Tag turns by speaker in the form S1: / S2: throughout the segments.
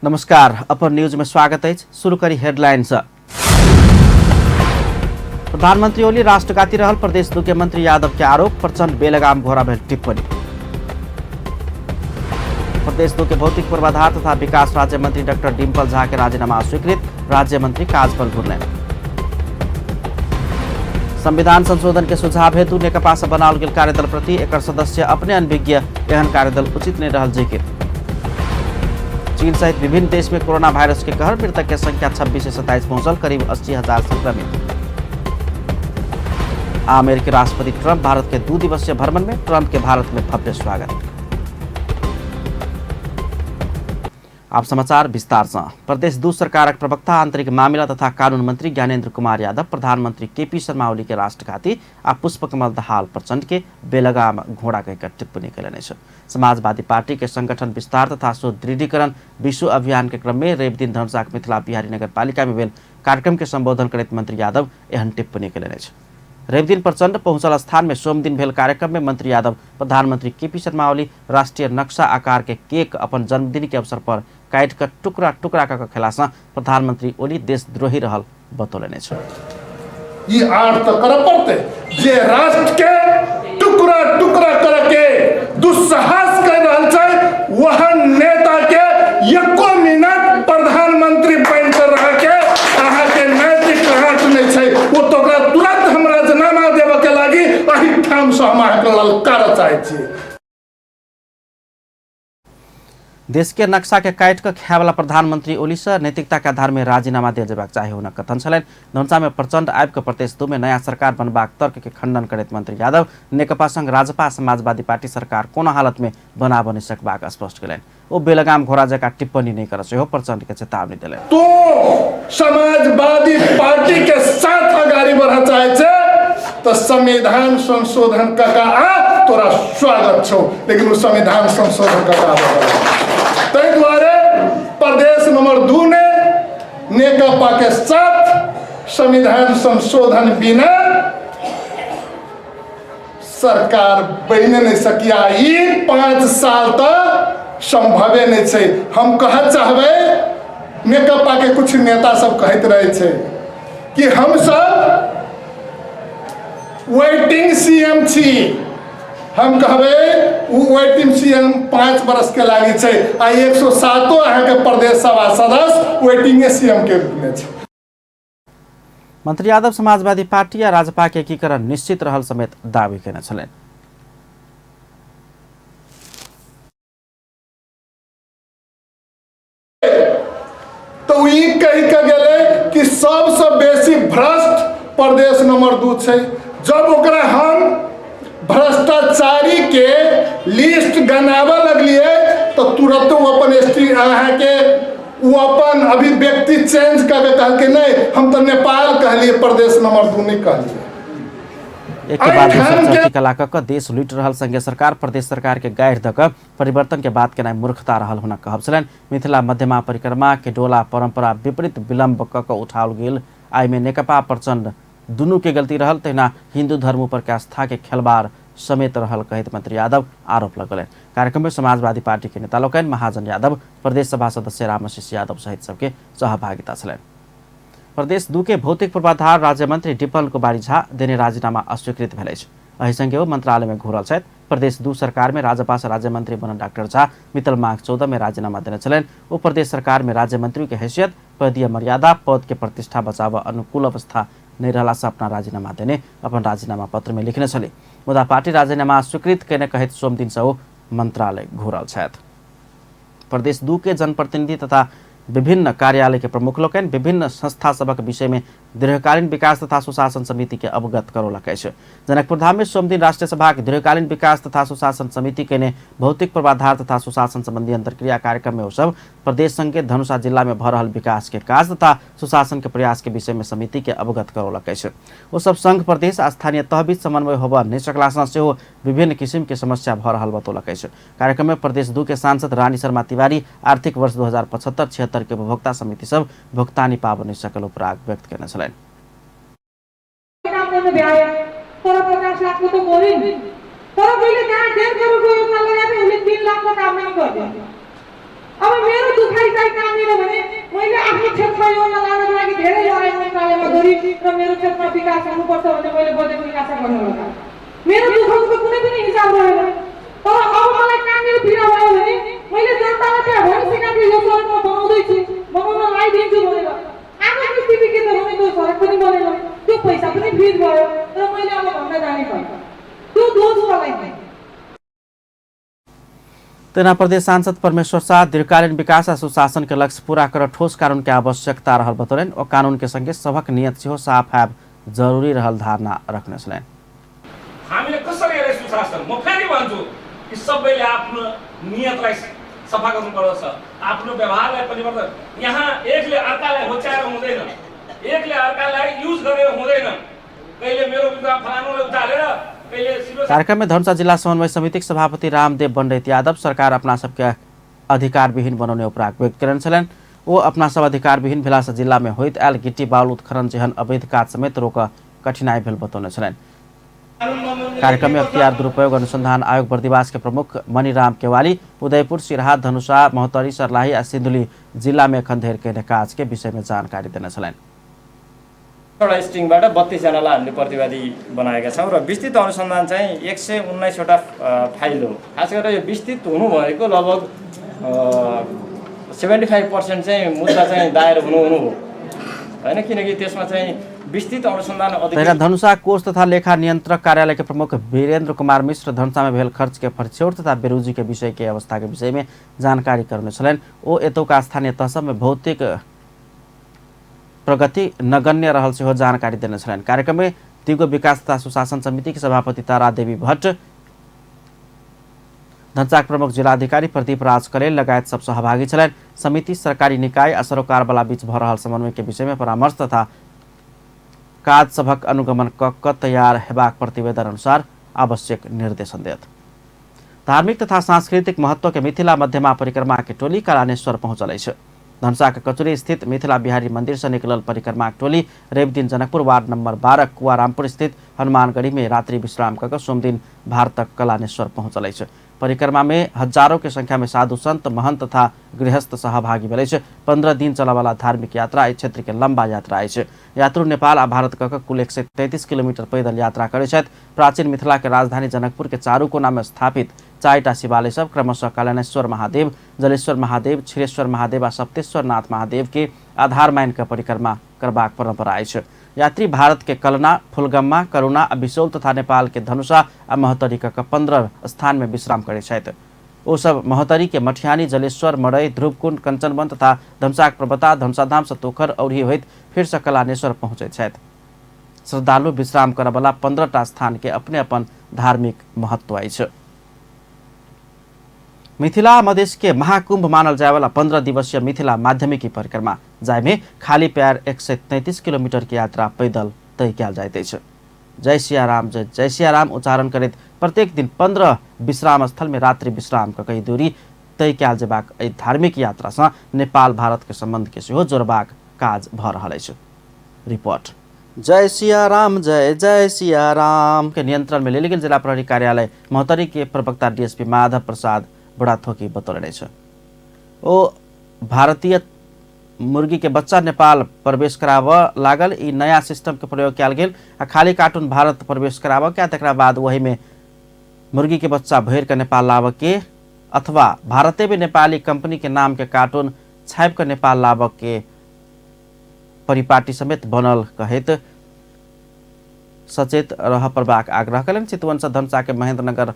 S1: नमस्कार, अपन न्यूज में स्वागत है। शुरू करी हेडलाइन से। प्रधानमंत्री ओली राष्ट्रघाती रहल प्रदेश दू के मंत्री यादव के आरोप, प्रचंड बेलगाम घोड़ा भेल टिप्पणी। प्रदेश दू के भौतिक पूर्वाधार तथा विकास राज्य मंत्री डॉक्टर डिम्पल झा के राजीनामा अस्वीकृत, राज्य मंत्री काज पर घुरलनि। संविधान संशोधन के सुझाव हेतु नेकपा से बनाओल गेल कार्यदल प्रति एकर सदस्य अपने अनभिज्ञ, एहन कार्यदल उचित नहीं रहल जिक्र। चीन सहित विभिन्न देश में कोरोना वायरस के कहर, मृतक के संख्या 26 से 27 पहुंचल, करीब 80,000 संक्रमित। अमेरिकी राष्ट्रपति ट्रंप भारत के 2 दिवसीय भ्रमण में, ट्रंप के भारत में भव्य स्वागत। आप समाचार विस्तार से। प्रदेश दू सरकारक प्रवक्ता आंतरिक मामिला तथा कानून मंत्री ज्ञानेन्द्र कुमार यादव प्रधानमंत्री केपी शर्मा ओली के राष्ट्रघाती आ पुष्पकमल दाहाल प्रचंड के बेलगाम घोड़ा कहकर टिप्पणी कयलनि अछि। समाजवादी पार्टी के संगठन विस्तार तथा सुदृढ़ीकरण विश्व अभियान के क्रम में रवि दिन धनुषाक मिथिला बिहारी नगरपालिका में भेल कार्यक्रम के संबोधन करैत मंत्री यादव एहन टिप्पणी कयलनि अछि। रवि दिन प्रचंड पहुंचल स्थान में सोमदिन भेल कार्यक्रम में मंत्री यादव प्रधानमंत्री केपी शर्मा ओली राष्ट्रीय नक्शा आकार के केक अपन जन्मदिन के अवसर पर काटि कऽ टुकड़ा टुकड़ा कऽ खेला सँ प्रधानमंत्री ओली देशद्रोही रहल बतौलनि अछि।
S2: ई आर तऽ करऽ पड़तै जे राष्ट्र के टुकड़ा टुकड़ा करऽ के दुस्साहस कर रहल छै, वहन नेता के एको मिनट प्रधानमंत्री बनि कऽ रह के अहाँ के नैतिक हक नहि छै। ओ तऽ ओकरा तुरंत हम राजीनामा देबऽ के लागी एहि ठाम से हम अहाँके ललकारऽ चाहै छी।
S1: देश के नक्शा के काटि कऽ खायवाला प्रधानमंत्री ओली से नैतिकता के आधार में राजीनामा देल जेबाक चाही हुनक कथन छलनि। धनुषा में प्रचंड आबि कऽ प्रदेश 2 में नया सरकार बनबाक तर्क के खंडन करैत मंत्री यादव नेकपा संग राजपा समाजवादी पार्टी सरकार कोनो हालत में बनाबऽ नहि सकबाक स्पष्ट कयलनि। ओ बेलगाम घोड़ा जकाँ टिप्पणी नहि करऽ सेहो प्रचंड के चेतावनी देलनि।
S2: तो समाजवादी पार्टी के साथ अगाडि बढ़ऽ चाहै छै तो संविधान संशोधन कका आ तोरा स्वागत छौ, लेकिन ओ संविधान संशोधन कका ताहि दुआरे प्रदेश नंबर 2 ने नेकपा के साथ संविधान संशोधन बिना सरकार बनि नहीं सकिया। ई 5 साल तक संभवे नहीं छै। हम कह चाहबै नेकपा के कुछ नेता सब कहैत रहे छै कि हम सब वेटिंग सीएम छी। हम कहबै उ वेटिंग सीएम 5 बरस के लागी छै आ 107 अहाँके प्रदेश सभा सदस्य वेटिंगे सीएम के रूप में छै।
S1: मंत्री यादव समाजवादी पार्टी आ राजपा के एकीकरण निश्चित रहल समेत दावी केने छलनि।
S2: तो ई कहि के गेलै कि सबसे बेसी भ्रष्ट प्रदेश नंबर 2 छै। जब ओकरा हम भ्रष्टाचारी के लिस्ट गनाबऽ लगलियै तो तुरंत ओ अपन एस टी अहाँके ओ अपन अभिव्यक्ति चेंज कऽ के कहलकै नहीं हम तो नेपाल कहलियै, प्रदेश नंबर 2 नहीं कहलियै।
S1: एक के बाद दोसर चर्चिकला कऽ कऽ देश लूटि रहल संघीय सरकार प्रदेश सरकार के गारि दऽ कऽ परिवर्तन के बात केनाइ मूर्खता रहल हुनक कहब छलनि। मिथिला मध्यमा परिक्रमा के डोला परंपरा विपरीत विलंब कऽ कऽ उठाओल गेल, एहिमे नेकपा प्रचंड दुनू के गलती रहल, तहिना हिंदू धर्म ऊपर के आस्था के खेलबाड़ समेत रहल कहैत मंत्री यादव आरोप लगौलनि। कार्यक्रम में समाजवादी पार्टी के नेता लोकनि महाजन यादव, प्रदेश सभा सदस्य रामआशीष यादव सहित सबके सहभागिता छलनि। प्रदेश 2 के भौतिक पूर्वाधार राज्य मंत्री डिम्पल कुमारी झा देने राजीनामा अस्वीकृत भेल अछि। एहि संगे ओ मंत्रालय में घुरल छथि। प्रदेश 2 सरकार में राजपा से राज्य मंत्री बनल डॉक्टर झा बीतल माघ 14 में राजीनामा देने छलनि। ओ प्रदेश सरकार में राज्य मंत्री के हैसियत, पदीय मर्यादा, पद के प्रतिष्ठा बचाव अनुकूल अवस्था नहीं रहला से अपना राजीनामा देने अपन राजीनामा पत्र में लिखने छली। मुदा पार्टी राजीनामा स्वीकृत केने कहैत सोमदिन से ओ मंत्रालय घुरल छथि। प्रदेश 2 के जनप्रतिनिधि तथा विभिन्न कार्यालय के प्रमुख लोकनि विभिन्न संस्था सभक विषय में दीर्घकालीन विकास तथा सुशासन समिति के अवगत करौलक अछि। जनकपुर धाम में सोमदिन राष्ट्रीय सभाक दीर्घकालीन विकास तथा सुशासन समिति केने भौतिक पूर्वाधार तथा सुशासन संबंधी अंतर्क्रिया कार्यक्रम में ओ सब प्रदेश संघ के धनुषा जिला में भ रहल विकास के काज तथा सुशासन के प्रयास के विषय में समिति के अवगत करौलक अछि। ओ सब संघ प्रदेश आ स्थानीय तह बीच समन्वय होबऽ नहि सकला सँ सेहो विभिन्न किसिम के समस्या भ रहल बतौलक अछि। कार्यक्रम में प्रदेश 2 के सांसद रानी शर्मा तिवारी आर्थिक वर्ष 2075-76 के उपभोक्ता समिति सब भुगतानी पाबऽ नहि सकल उपराग व्यक्त केने छलनि।
S3: तर 50 लाखको त मऱ्यो नि, तर मैले जहाँ 1.5 करोडको योजना लगाएको थिएँ उसले 3 लाखको काम पनि गरिदियो। अब मेरो दुखाइ चाहिँ कहाँनिर भने मैले आफ्नो क्षेत्रमा योजना लानको लागि धेरै लडाइँ मन्त्रालयमा गरेँ र मेरो क्षेत्रमा विकास हुनुपर्छ भन्ने मैले बजेट निकासा गर्न लगाएँ। मेरो दुःखको कुनै पनि हिसाब रहेन। तर अब मलाई कहाँनिर पीडा भयो भने मैले जनतालाई त्यहाँ भनिसकेको थिएँ यो सडक म बनाउँदैछु, बनाउन लगाइदिन्छु भनेर। आजको स्थिति के छ भने त्यो सडक पनि बनेन, त्यो पैसा पनि फ्रिज भयो र मैले अब भन्न जाने भएँ। त्यो दोष मलाई नै।
S1: तेना प्रदेश सांसद परमेश्वर शाह दीर्घकालीन विकास आ सुशासन के लक्ष्य पूरा कर ठोस कानून के आवश्यकता रहल बतौलनि। ओ कानून के संगे सभक नियत सेहो साफ हैब जरूरी रहल धारणा रखने छलनि।
S4: हामीले कसरी यसलाई सुशासन, म फेरि भन्छु कि सबैले आफ्नो नियतलाई सफा गर्नुपर्दछ, आफ्नो व्यवहारलाई परिवर्तन। यहाँ एकले अर्कालाई होच्याएर हुँदैन, एकले अर्कालाई युज गरेर हुँदैन। कहिले मेरो विरुद्ध फलानुलाई उचालेर
S1: कार्यक्रम में धनुषा जिला समन्वय समिति के सभापति रामदेव पंडित यादव सरकार अपना सबके अधिकार विहीन बनौने उपराग व्यक्त करने छलनि। ओ अपना सब अधिकार विहीन भेला से जिला में होइत आयल गिट्टी बालु उत्खनन जेहन अवैध काज समेत रोक कठिनाई भेल बतौने छलनि। कार्यक्रम में अख्तियार दुरुपयोग अनुसंधान आयोग बर्दिवास के प्रमुख मणिराम केवाली उदयपुर, सिरहा, धनुषा, महोत्तरी, सर्लाही आ सिन्धुली जिला में एखन धरि कयने काज के विषय में जानकारी देने छलनि।
S5: एउटा स्ट्रिङबाट 32 जनालाई हामीले प्रतिवादी बनाएका छौँ र विस्तृत अनुसन्धान चाहिँ 119 वटा फाइल हो। खास गरेर यो विस्तृत हुनु भनेको लगभग 75% चाहिँ मुद्दा चाहिँ दायर हुनु हुनु हो हैन, किनकि त्यसमा चाहिँ विस्तृत अनुसन्धान अधिकृत।
S1: धनुषा कोष तथा लेखा नियंत्रक कार्यालय के प्रमुख वीरेंद्र कुमार मिश्र धनुषा में भेल खर्च के फरिछौट तथा बेरोजी के विषय के अवस्था के विषय में जानकारी करने छलनि। ओ एतुका स्थानीय तह सब में भौतिक प्रगति नगण्य रहल सेहो जानकारी देने छलनि। कार्यक्रम में दिगो विकास तथा सुशासन समिति के सभापति तारा देवी भट्ट, धनुषाक प्रमुख जिलाधिकारी प्रदीप राज कलेल लगायत सब सहभागी छलनि। समिति सरकारी निकाय आ सरोकारवाला बीच भऽ रहल समन्वय के विषय में परामर्श तथा काज सभक अनुगमन क तैयार हेबाक प्रतिवेदन अनुसार आवश्यक निर्देशन देत। धार्मिक तथा सांस्कृतिक महत्व के मिथिला मध्यमा परिक्रमा के टोली कलानेश्वर पहुँचल अछि। धनुषाक कचुरी स्थित मिथिला बिहारी मंदिर से निकलल परिक्रमा टोली रवि दिन जनकपुर वार्ड नंबर 12 कुआरामपुर स्थित हनुमानगढ़ी में रात्रि विश्राम कऽ सोमदिन भारतक कलानेश्वर पहुँचल अछि। परिक्रमा में हजारों के संख्या में साधु संत, महंत तथा गृहस्थ सहभागी भेल अछि। 15 दिन चलऽवाला धार्मिक यात्रा एहि क्षेत्र के लंबा यात्रा अछि। यात्रु नेपाल आ भारत कऽ कुल 133 किलोमीटर पैदल यात्रा करैत छथि। प्राचीन मिथिला के राजधानी जनकपुर के चारू कोना में स्थापित 4टा शिवालय सब क्रमशः कल्याणेश्वर महादेव, जलेश्वर महादेव, क्षीरेश्वर महादेव आ सप्तेश्वर नाथ महादेव के आधार मान कऽ परिक्रमा करबाक परंपरा अछि। यात्री भारत के कलना, फुलगम्मा, करुणा आ बिसौल तथा नेपाल के धनुषा आ महोत्तरी क 15 स्थान में विश्राम करैत छथि। ओ सब महोत्तरी के मठियानी, जलेश्वर, मड़ई, ध्रुवकुंड, कंचनवन तथा धनुषाक पर्वता, धनुषाधाम, सतोखर औरही होइत फिर से कलानेश्वर पहुँचैत छथि। श्रद्धालु विश्राम करऽवला 15टा स्थान के अपने अपन धार्मिक महत्व अछि। मिथिला मधेश के महाकुंभ मानल जायवाला 15 दिवसीय मिथिला माध्यमिकी परिक्रमा जाहिमे खाली पैर 133 किलोमीटर के यात्रा पैदल तय कयल जाइत अछि। जय सियाराम जय जय सियाराम उच्चारण करैत प्रत्येक दिन 15 विश्राम स्थल में रात्रि विश्राम कऽ कई दूरी तय कयल जेबाक एहि धार्मिक यात्रा सँ नेपाल भारत के संबंध के सेहो जोड़बाक काज भऽ रहल अछि। रिपोर्ट। जय सियाराम जय जय सियाराम के नियंत्रण में लेल गेल जिला प्रहरी कार्यालय महोत्तरी के प्रवक्ता डीएसपी माधव प्रसाद बुढाथोकी बतौलनि अछि। ओ भारतीय मुर्गी के बच्चा नेपाल प्रवेश कराबऽ लागल ई नया सिस्टम के प्रयोग कयल गेल आ खाली कार्टून भारत प्रवेश कराबऽ के आ तकरा बाद वही में मुर्गी के बच्चा भरि के नेपाल लाबऽ के अथवा भारते में नेपाली कंपनी के नाम के कार्टून छापि के नेपाल लाबऽ के परिपाटी समेत बनल कहैत सचेत रहऽ पड़बाक आग्रह कयलनि। चितवन से धनुषा के महेंद्रनगर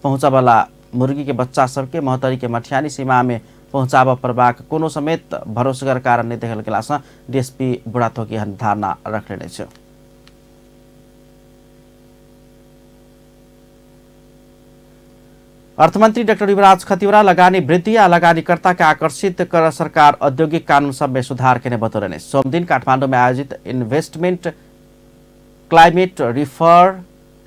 S1: पहुँचऽवला मुर्गी के बच्चा सबके महोत्तरी के मठियानी सीमा में पहुँचाबऽ पड़बाक कोनो समेत भरोसगर कारण नहि देखल गेला सँ डीएसपी बुढाथोकी एहन धारणा रखने अछि। अर्थमंत्री डॉक्टर युवराज खतिवड़ा लगानी वृद्धि आ लगानीकर्ता के आकर्षित कर सरकार औद्योगिक कानून सब में सुधार केने बतौलनि। सोमदिन काठमांडू में आयोजित investment climate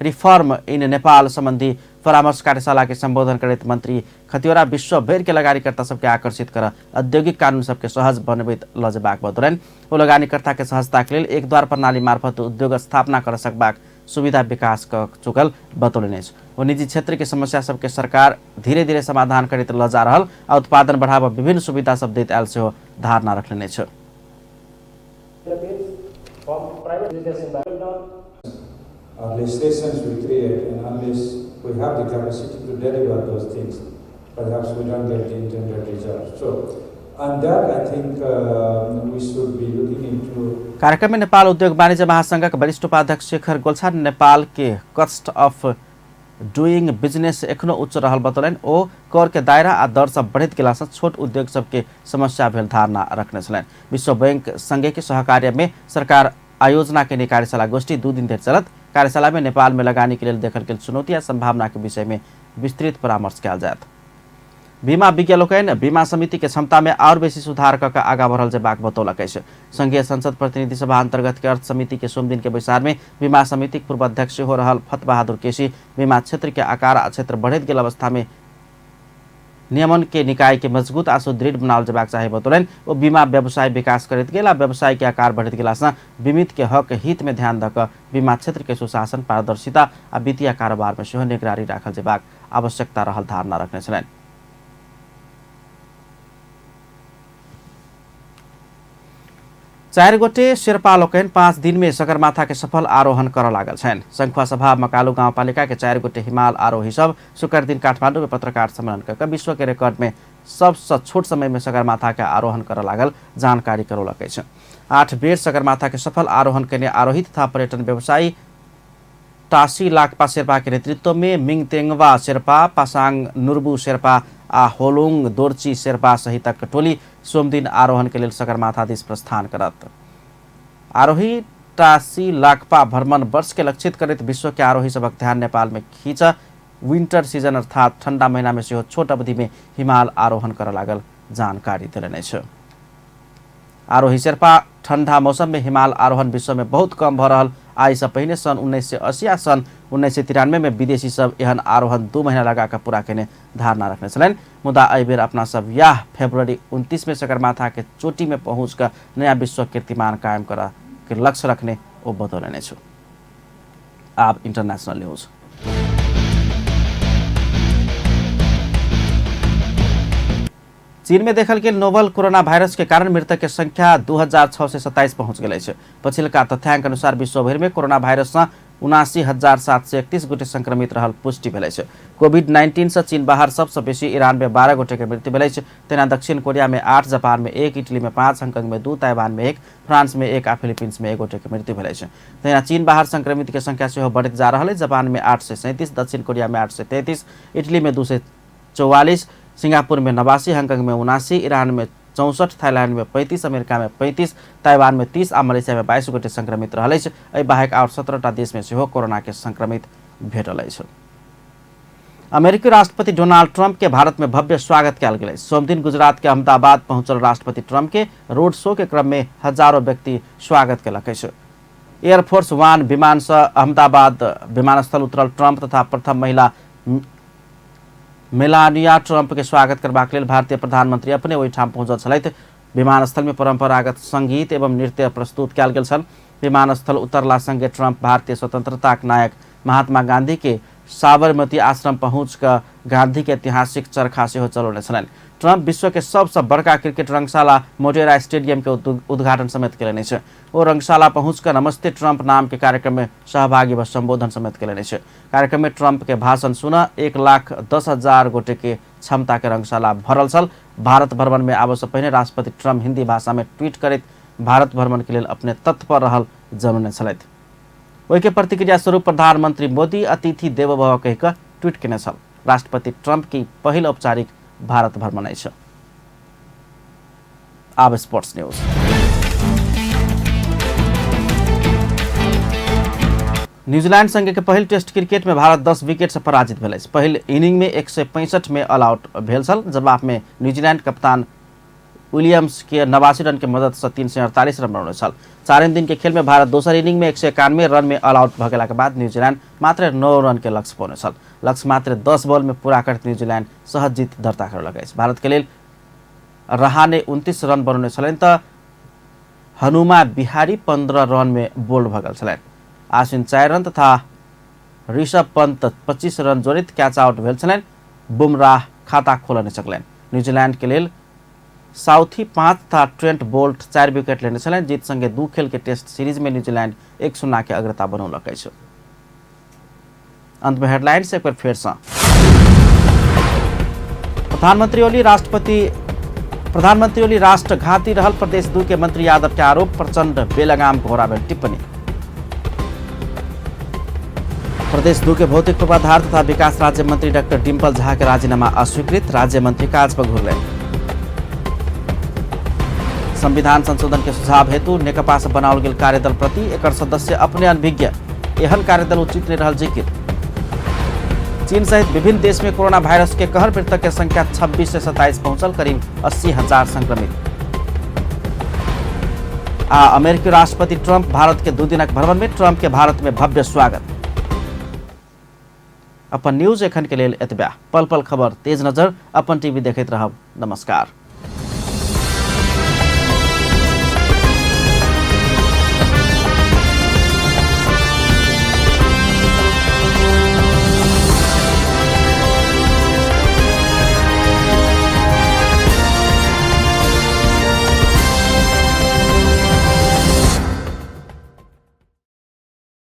S1: reform in Nepal संबंधी परामर्श कार्यशाला के संबोधन करैत मंत्री खतिवड़ा विश्व भरि के लगानीकर्ता सबके आकर्षित कर औद्योगिक कानून सबके सहज बनबैत लऽ जेबाक बतौलनि। ओ लगानीकर्ता के सहजता के लेल एक द्वार प्रणाली मार्फत उद्योग स्थापना कर सकबाक सुविधा विकास क चुकल बतौलनि अछि। ओ निजी क्षेत्र के समस्या सबके सरकार धीरे धीरे समाधान करैत ल जा रहल आ उत्पादन बढ़ावा विभिन्न सुविधा सब दैत आयल सेहो धारणा रखलनि अछि।
S6: Our legislations we create, and unless we have the capacity to deliver those things, perhaps we don't get the intended result. So, on that, I think we should be looking into.
S1: कार्यक्रम में नेपाल उद्योग वाणिज्य महासंघक वरिष्ठ उपाध्यक्ष शेखर गोल्छा नेपाल के cost of doing business एखनो उच्च रहल बतौलनि। ओ कर के दायरा आ दर सब बढ़ैत गेलासँ छोट उद्योग सबके समस्या भेल धारणा रखने छलनि। विश्व बैंक संघे के सहकार्य में सरकार आयोजना के कार्यशाला गोष्ठी 2 दिन धरि चलत। कार्यशाला में नेपाल में लगानी के लेल देखल गेल चुनौती आ संभावना के विषय में विस्तृत परामर्श कयल जायत। बीमा विज्ञ लोकनि बीमा समिति के क्षमता में और बेसी सुधार क के आगा बढ़ल जेबाक बतौलक अछि। संघीय संसद प्रतिनिधि सभा अंतर्गत के अर्थ समिति के सोमदिन के बैसार में बीमा समिति के पूर्व अध्यक्ष सेहो रहल फत बहादुर केसी बीमा क्षेत्र के आकार आ क्षेत्र बढ़ैत गेल अवस्था में नियमन के निकाय के मजबूत आ सुदृढ़ बनाओल जेबाक चाही बतौलनि। ओ बीमा व्यवसाय विकास करैत गेल आ व्यवसाय के आकार बढ़ैत गेलासँ बीमित के हक हित में ध्यान दऽ कऽ बीमा क्षेत्र के सुशासन, पारदर्शिता आ वित्तीय कारोबार में सेहो निगरानी राखल जेबाक आवश्यकता रहल धारणा रखने छलनि। 4 गोटे शेर्पा लोकनि 5 दिन में सगरमाथा के सफल आरोहण करऽ लागल छनि। संखुआ मकालू गाउँपालिका के 4 गोटे हिमाल आरोही सब शुक्र दिन काठमाडौँ में पत्रकार सम्मेलन कऽ विश्व के रिकॉर्ड में सबसँ छोट समय में सगरमाथा के आरोहण करऽ लागल जानकारी करौलक अछि। 8 बेर सगरमाथा के सफल आरोहण केने आरोही तथा पर्यटन व्यवसायी टासी लाक्पा शेर्पा के नेतृत्व में मिङतेङवा शेर्पा, पासाङ नुर्बू शेर्पा आ होलुङ दोर्ची शेर्पा सहितक टोली सोमदिन आरोहण के लेल सगरमाथा दिस प्रस्थान करत। आरोही टासी लाक्पा भ्रमण वर्ष के लक्षित करैत विश्व के आरोही सबक ध्यान नेपाल में खींच विंटर सीजन अर्थात ठंडा महीना में सेहो छोट अवधि में हिमाल आरोहण करऽ लागल जानकारी देलनि अछि। आरोही शेर्पा ठंडा मौसम में हिमाल आरोहण विश्व में बहुत कम भऽ रहल आइ सँ पहिने सन् 1980 आ सन् 1993 में विदेशी सब एहन आरोहण 2 महीना लगा कऽ पूरा केने धारणा रखने छलनि। मुदा एहि बेर अपना सब याह फरवरी 29 में सगरमाथा के चोटी में पहुँच कऽ नया विश्व कीर्तिमान कायम करऽ के लक्ष्य रखने ओ बतौलनि अछि। आब इंटरनेशनल न्यूज। चीन में देखल गेल नोवल कोरोना वायरस के कारण मृतक के संख्या 2627 पहुंच गेल अछि। पछिलका तथ्यांक अनुसार विश्वभरि में कोरोना वायरस सँ 79,731 गोटे संक्रमित रहल पुष्टि भेल अछि। कोविड-19 सँ चीन बाहर सबसँ बेसी ईरान में 12 गोटे के मृत्यु भेल अछि। तेना दक्षिण कोरिया में 8, जापान में 1, इटली में 5, हांगकांग में 2, ताइवान में 1, फ्रांस में 1 आ फिलीपींस में 1 गोटे के मृत्यु भेल अछि। तहिना चीन बाहर संक्रमित के संख्या सेहो बढ़ैत जा रहल अछि। जापान में 837, दक्षिण कोरिया में 833, इटली में 244, सिंगापुर में 89, हांगकांग में 79, ईरान में 64, थाईलैंड में 35, अमेरिका में 35, ताइवान में 30 आ मलेशिया में 22 गोटे संक्रमित रहल अछि। एहि बाहेक आओर 17टा देश में सेहो कोरोना के संक्रमित भेटल अछि। अमेरिकी राष्ट्रपति डोनाल्ड ट्रंप के भारत में भव्य स्वागत कयल गेल अछि। सोमदिन गुजरात के अहमदाबाद पहुंचल राष्ट्रपति ट्रंप के रोड शो के क्रम में हजारों व्यक्ति स्वागत केलक अछि। एयरफोर्स वन विमान से अहमदाबाद विमानस्थल उतरल ट्रंप तथा प्रथम महिला मेलानिया ट्रंप के स्वागत करबाक लेल भारतीय प्रधानमंत्री अपने ओहिठाम पहुंचल छलथि। विमानस्थल में परंपरागत संगीत एवं नृत्य प्रस्तुत कयल गेल छल। विमानस्थल उतरला संगे ट्रंप भारतीय स्वतंत्रताक नायक महात्मा गांधी के साबरमती आश्रम पहुँच कऽ गांधी के ऐतिहासिक चरखा सेहो चलौने छलनि। ट्रंप विश्व के सबसँ बड़का क्रिकेट रंगशाला मोटेरा स्टेडियम के उद्घाटन समेत केलनि अछि। ओ रंगशाला पहुँच कऽ नमस्ते ट्रंप नाम के कार्यक्रम में सहभागी व संबोधन समेत केलनि अछि। कार्यक्रम में ट्रंप के भाषण सुन 1,10,000 गोटे के क्षमता के रंगशाला भरल छल। भारत भ्रमण में आबय सँ पहिने राष्ट्रपति ट्रंप हिंदी भाषा में ट्वीट करैत भारत भ्रमण के लेल अपने तत्पर रहल जनौने छलथि। ओहि के प्रतिक्रिया स्वरूप प्रधानमंत्री मोदी अतिथि देवो भव कहि कऽ ट्वीट केने छल। राष्ट्रपति ट्रंप की पहिल औपचारिक भारत भ्रमण अछि। आब स्पोर्ट्स न्यूज। न्यूजीलैंड संगे के पहिल टेस्ट क्रिकेट में भारत 10 विकेट से पराजित भेल अछि। पहिल इनिंग में 165 में ऑल आउट भेल छल। जवाब में न्यूजीलैंड कप्तान विलियम्स के 89 रन के मदद से 348 रन बनौने छल। चारिम दिन के खेल में भारत दोसर इनिंग में 191 रन में ऑल आउट भऽ गेलाक के बाद न्यूजीलैंड मात्र 9 रन के लक्ष्य पौने छल। लक्ष्य मात्र 10 बॉल में पूरा करैत न्यूजीलैंड सहज जीत दर्ता करलक अछि। भारत के लेल रहाणे 29 रन बनौने छलनि तऽ हनुमा बिहारी 15 रन में बोल्ड भऽ गेल छलनि। आश्विन 4 रन तथा ऋषभ पंत 25 रन जोड़ित कैच आउट भेल छलनि। बुमराह खाता खोलऽ नहि सकलनि। न्यूजीलैंड के लेल साउथी 5 तथा ट्रेंट बोल्ट 4 विकेट लेने छलनि। जीत संगे 2 खेल के टेस्ट सीरीज में न्यूजीलैंड 1-0 के अग्रता बनौलक अछि। अंत में हेडलाइंस एक बार फेर से। प्रधानमंत्री ओली राष्ट्रघाती रहल प्रदेश 2 के मंत्री यादव के आरोप, प्रचंड बेलगाम घोड़ा भेल टिप्पणी। प्रदेश 2 के भौतिक पूर्वाधार तथा विकास राज्य मंत्री डॉक्टर डिम्पल झा के राजीनामा अस्वीकृत, राज्य मंत्री काज पर घुरलनि। संविधान संशोधन के सुझाव हेतु नेकपा से बनाओल गेल कार्यदल प्रति एकर सदस्य अपने अनभिज्ञ, एहन कार्यदल उचित नहीं रहल जिक्र। चीन सहित विभिन्न देश में कोरोना वायरस के कहर, मृतक के संख्या 26 से 27 पहुंचल, करीब 80,000 संक्रमित। आ अमेरिकी राष्ट्रपति ट्रंप भारत के 2 दिनक भ्रमण में, ट्रंप के भारत में भव्य स्वागत। अपन न्यूज एखन के लेल एतबे। पल पल खबर तेज नजर अपन टीवी देखैत रहब। नमस्कार।